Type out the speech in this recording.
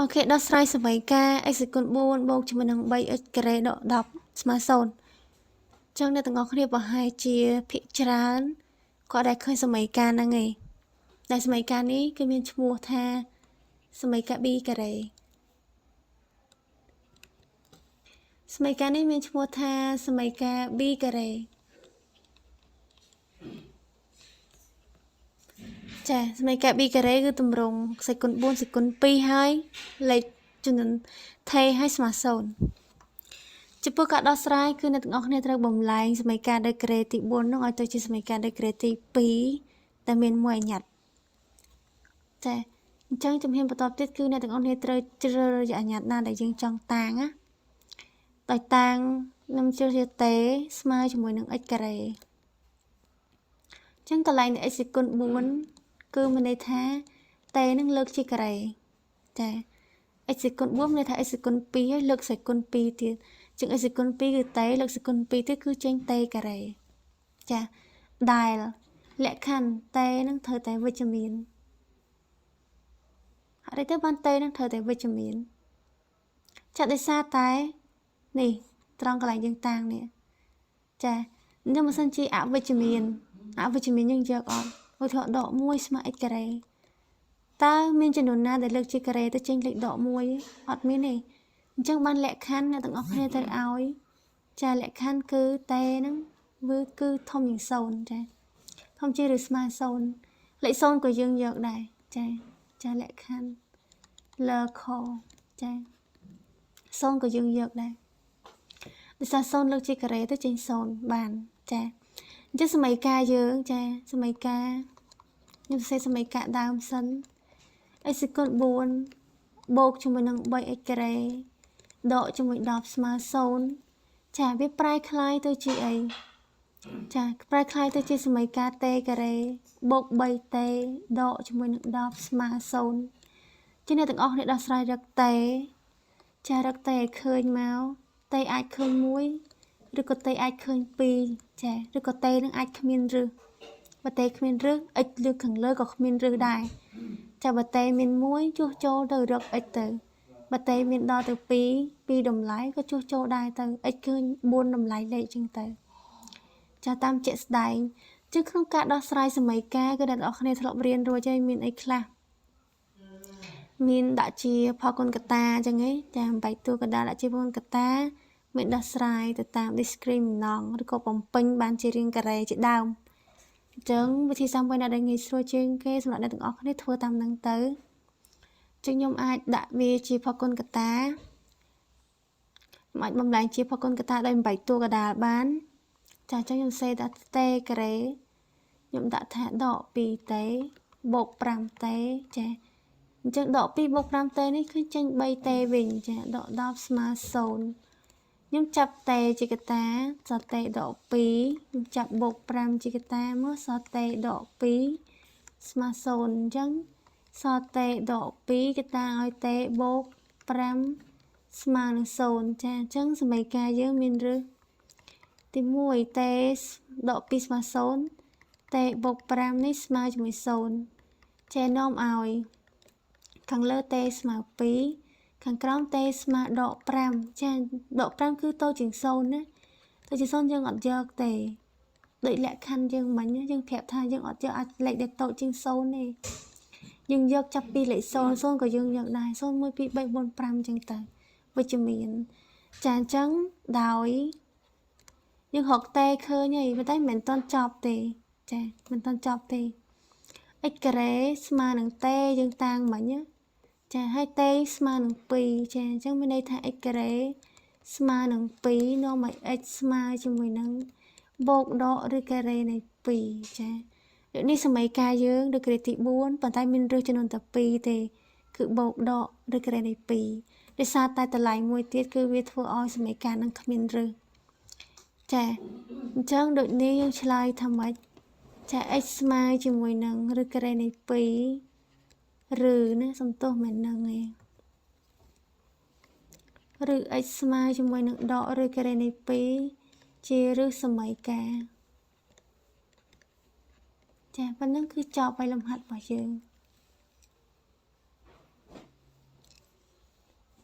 OK ដោះស្រាយសមីការ x គុណ4បូកជាមួយនឹង 3x ការ៉េដក10ស្មើ0ចឹងអ្នកទាំងអស់គ្នាប្រហែលជាភាគច្រើនគាត់ដែលឃើញសមីការហ្នឹងឯងដែលសមីការនេះគឺមានឈ្មោះថាសមីការ b ការ៉េសមីការនេះមានឈ្មោះថាសមីការ b ការ៉េចាសមីការ b ការ៉េគឺទម្រង់សេគុណ4សេគុណ2ហើយលេខចំនួនថេហើយស្មើ0ចំពោះការដោះស្រាយគឺអ្នកទាំងអស់គ្នាត្រូវបំលែងសមីការដោយការ៉េទី4នោះឲ្យទៅជាសមីការដោយការ៉េទី2ដែលមានមួយអញ្ញត្តិចាអញ្ចឹងជំហានបន្តទៀតគឺអ្នកទាំងអស់គ្នាត្រូវជ្រើសរើសអញ្ញត្តិណាដែលយើងចង់តាំងណាដោយតាំងខ្ញុំជ្រើសរើសតេស្មើជាមួយនឹង x ការ៉េអញ្ចឹងកន្លែង x គុណ4គឺមានន័យថាតេនឹងលើកជាការ៉េចា x គុណ4មានន័យថា x គុណ2ហើយលើកសេគុណ2ទៀតជាង x គុណ2គឺតេលើកសេគុណ2ទៀតគឺចេញតេការ៉េចាដែលលក្ខខណ្ឌតេនឹងត្រូវតែវិជ្ជមានហេតុអីទៅបានតេនឹងត្រូវតែវិជ្ជមានចាដោយសារតែនេះត្រង់កន្លែងយើងតាំងនេះចាអញ្ចឹងបើសិនជាអវិជ្ជមានអវិជ្ជមានយើងយកអត់ឧទាហរណ៍ដក1ស្មើ x ការ៉េតើមានចំនួនណាដែលលើកជាការ៉េទៅចេញលេខដក1អត់មានទេអញ្ចឹងបានលក្ខខណ្ឌអ្នកទាំងអស់គ្នាត្រូវឲ្យចាលក្ខខណ្ឌគឺតេហ្នឹងវាគឺធំជាង0ចាធំជាងឬស្មើ0លេខ0ក៏យើងយកដែរចាចាលក្ខខណ្ឌលើខចា0ក៏យើងយកដែរដោយសារ0លើកជាការ៉េទៅចេញ0បានចាអញ្ចឹងសមីការយើងចាសមីការខ្ញុំសរសេរសមីការដើមសិន x គុណ4បូកជាមួយនឹង 3x ការ៉េដកជាមួយ10ស្មើ0ចាវាប្រែក្លាយទៅជាអីចាប្រែក្លាយទៅជាសមីការតេការ៉េបូក 3t ដកជាមួយនឹង10ស្មើ0ជាអ្នកទាំងអស់គ្នាដោះស្រាយរកតេចារកតេឲ្យឃើញមកតេអាចឃើញ1ឬក៏តេអាចឃើញ2ចាឬក៏តេនឹងអាចគ្មានរឹសបើតេគ្មានរឹស x លើខាងលើក៏គ្មានរឹសដែរចាបើតេមាន1ជួសចូលទៅរក x ទៅបើតេមានដល់ទៅ2 2តម្លៃក៏ជួសចូលដែរទៅ x ឃើញ4តម្លៃលេខចឹងទៅចាតាមជាក់ស្ដែងជាងក្នុងការដោះស្រាយសមីការគឺអ្នកទាំងអស់គ្នាធ្លាប់រៀនរួចហើយមានអីខ្លះមានដាក់ជាផលគុណកតាចឹងឯងចាបំបែកតួកណ្ដាលដាក់ជាផលគុណកតាមានដោះស្រាយទៅតាម discriminant ឬក៏បំពេញបានជារាងការ៉េជាដើមអញ្ចឹងវិធីសាស្ត្រមួយណាដែលងាយស្រួលជាងគេសម្រាប់អ្នកទាំងអស់គ្នាធ្វើតាមនឹងទៅចឹងខ្ញុំអាចដាក់វាជាផលគុណកតាខ្ញុំអាចបំលែងជាផលគុណកតាដោយបំបែកតួកណ្ដាលបានចាអញ្ចឹងខ្ញុំសេដាក់តេការ៉េខ្ញុំដាក់ថាដក 2តេបូក 5តេចាអញ្ចឹងដក2បូក5តេនេះគឺចេញ3តេវិញចាដក10ស្មើ0ខ្ញុំចាប់តេជាកតាសតេដក2ខ្ញុំចាប់បូក5ជាកតាមកសតេដក2ស្មើ0អញ្ចឹងសតេដក2កតាឲ្យតេបូក5ស្មើនឹង0ចាអញ្ចឹងសមីការយើងមានរឹសទី1តេដក2ស្មើ0តេបូក5នេះស្មើជាមួយ0ចេះនាំឲ្យខាងលើតេស្មើ2ខាងក្រោមតេស្មើដក5ចាដក5គឺតូចជាង0ណាតូចជាង0យើងអត់យកទេដូចលក្ខខណ្ឌយើងមិញយើងប្រាប់ថាយើងអត់យកអាចលេខដែលតូចជាង0ទេយើងយកចាប់ពីលេខ0 0ក៏យើងយកដែរ0 1 2 3 4 5អញ្ចឹងទៅវិជ្ជមានចាអញ្ចឹងដោយយើងរកតេឃើញហើយប៉ុន្តែមិនទាន់ចប់ទេចាមិនទាន់ចប់ទេ x ការ៉េស្មើនឹងតេយើងតាំងមិញណាចាហើយតេស្មើនឹង2ចាអញ្ចឹងមានន័យថា x ការ៉េស្មើនឹង2នាំឲ្យ x ស្មើជាមួយនឹងបូកដកឬការ៉េនៃ2ចាដូចនេះសមីការយើងឬការ៉េទី4ប៉ុន្តែមានរឹសចំនួនតែ2ទេគឺបូកដកឬការ៉េនៃ2ដោយសារតែតម្លៃមួយទៀតគឺវាធ្វើឲ្យសមីការនឹងគ្មានរឹសចាអញ្ចឹងដូចនេះយើងឆ្លើយថាម៉េចចា x ស្មើជាមួយនឹងឬការ៉េនៃ2ឬណាសំទោសមិននឹងទេឬ x ស្មើជាមួយនឹងដកឬការ៉េនៃ2ជារឹសសមីការចាប៉ុណ្ណឹងគឺចប់ហើយលំហាត់របស់យើង។